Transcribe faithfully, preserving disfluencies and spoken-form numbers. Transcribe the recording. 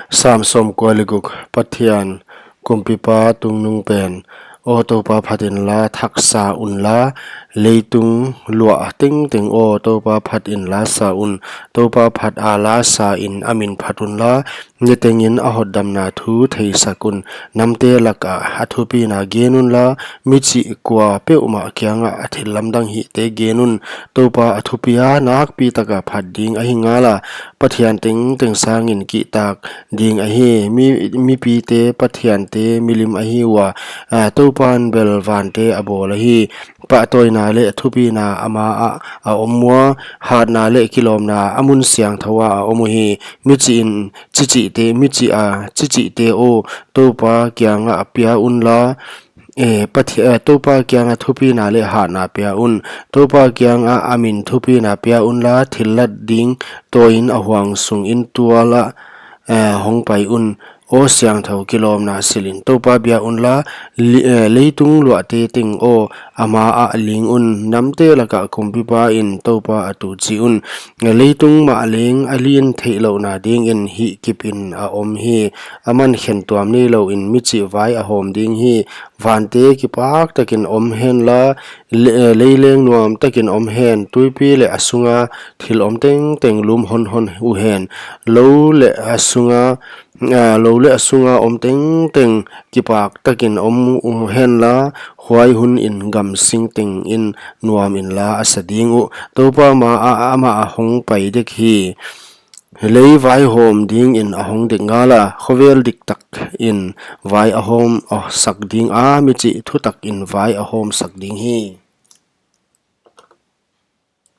Sam sawmkua leh guk. Pathian kumpipa tungnungpen. Aw Toupa, phat inla, thak sa unla, leitung luah tengteng aw Toupa, phat inla sa un. Toupa phat a la sa in a min phat unla, nitengin a hotdamna thu theisak un. Namte lakah a thupina gen unla, michih kua peuhmah kiangah a thillamdang hihte gen un. Toupa a thupia nakpi taka phat ding ahi ngala, Pathian tengteng sangin kihtak ding ahi. Mi, mipite pathiante milim ahi ua, a, Toupan bel vante a bawl ahi. Pahtawina leh thupina ama ah a om ua, hatna leh kilawmna a mun siangthou ah a om uhi. Michih in chichihte, michih a chichihte aw Toupa kiangah pia unla, eh, Pathi-, eh, Toupa kiangah thupina leh hatna pia un. Toupa kiangah a min thupina pia unla, thillat ding tawiin a huang sungin tual ah, eh, hong pai un. Aw siangthou kilawmna silin Toupa bia unla, li-, eh, leitung luahte teng aw ama ah ling un. Namte lakah kumpipa in Toupa a tu chi un. Leitung mah leng a lin theihlouhna dingin hihkip in a om hi. Aman khentuam neilouin michih vai a hawm ding hi. Vante kipak takin om henla, le-, eh, lei leng nuam takin om hen. Tuipi leh a sunga thil om tengteng lum honhon uhen. Lou leh a sunga, ah, lou leh a sunga om tengteng kipak takin om, um henla, huai hunin gam sing tengin nuam inla a sa ding uh. Toupa ma ah amah a hong pai dek hi. Lei vaihawm dingin a hong dek ngala, khovel diktakin vai a hawm, a sak dinga, michih thutakin vai a hawm sak ding hi.